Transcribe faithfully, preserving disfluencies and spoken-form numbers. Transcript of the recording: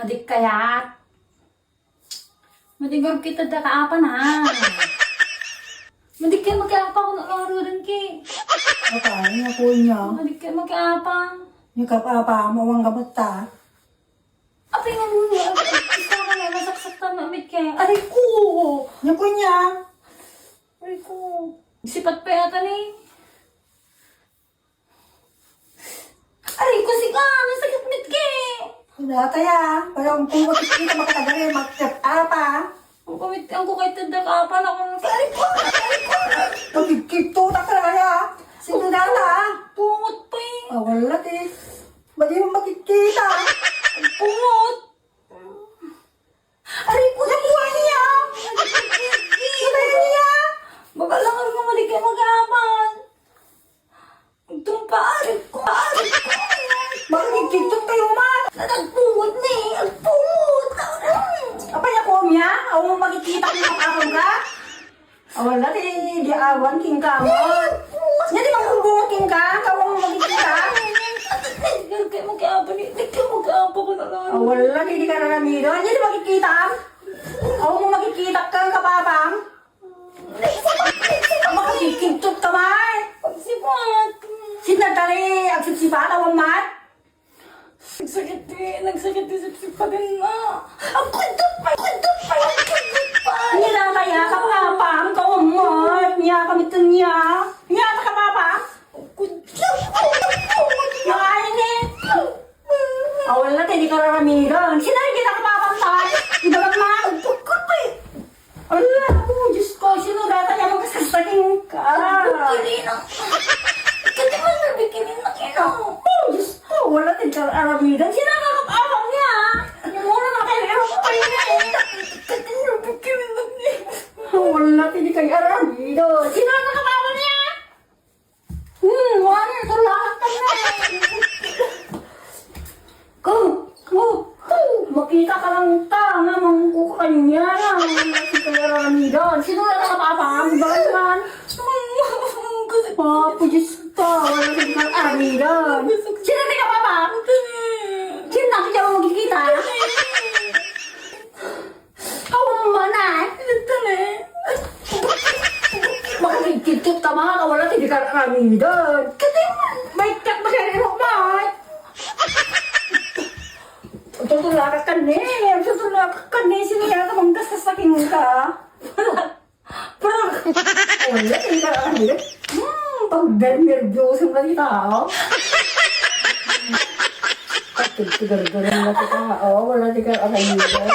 Adik kayat. Madigar kita da kaapan, ha? Madik kayo makiapa kung ano rin ki. Apa, niya po niya. Madik kayo makiapa. Niya ka pa, pa, mawang ka bata. Apay nga nun eh, ang isa ka nga, masaksak na namit kayo. Aray ko! Niya po niya. Aray ko. Sipat pa yata ni. Aray ko, siga, nasakit mit kayo. Wala kaya. Wala akong pumunta kita makatagari, magkat apa. Ang kumit, ang kukay tanda ka pa na kung aray ko, aray ko. Pagkikito, takra kaya. Sino na ta? Pungot pa eh. Ah, wala, te. Madi mo makikita. Pungot. Aray ko, nakuha niya. Nakuha niya. Baka lang ang mga di kayo mag-aaman. Itong paarit ko, paarit ko. Bakit nagkiktok kayo, ma? Nagpungot ni, nagpungot. Aray. Apay ako niya? Awan mo makikita kung makakam ka? Awan na, di, di awan, king ka mo. Niya, di makakabungot, king ka? Awan mo makikita. Di kayo mag-aapa ni, di kayo mag-aapa ko na lang. Awan na, di, di ka na namido. Niya, di makikita. Awan mo makikita kang kapapam. Makikikintut ka man! Pagsipat! Sinadali, agsipsipat, awan man! Nagsakit di, nagsakit di sipsipatin na. Ang kudot pa, kudot pa, ang kudot pa! Niya na kaya, kapapam, kawan mo! Niya, kami to niya! Niya, kapapam! Ang kudot pa, ang kudot pa! Niya, ini! Awal na, hindi ka raramigan. Sinabi kita kapapantay. Ibagat man. Pagkutay. Ala, oh, Diyos ko, sino data niya magkasasaging ka? Pagkutay na. Ikati man na bikini na ina. Oh, Diyos ko, wala din ka raramigan. Sino ka kapapang niya? Yung muna na kayo, yung kayo na eh. Ikati man na bikini na ina. Wala, hindi ka raramigan. Sino ka kapapang niya? Hmm, wala, ito lahat ka na eh. Ko, ko, ko, makita ka lang ta, nga mangkukan niya na. Wala si Kuya Ramidan. Sino na ka, Papa? Ang bakit man? Papa, Diyos ka. Wala si Kuya Ramidan. Sino na ka, Papa? Sino na kita mo magkikita? Awan man, ah. Ito na eh. Makikidkit ka, mga kawala, hindi ka raramidan. Kasi, may tak ba siya rin, Mike? Tutulak ka ni, tutulak ka ni, sino yata manggastas sa king ka? Prank! Wala, hindi ka raramidan. Hmm, pag nervyoso na kita, oh. Pag tigargaran na kita, oh, wala, hindi ka raramidan.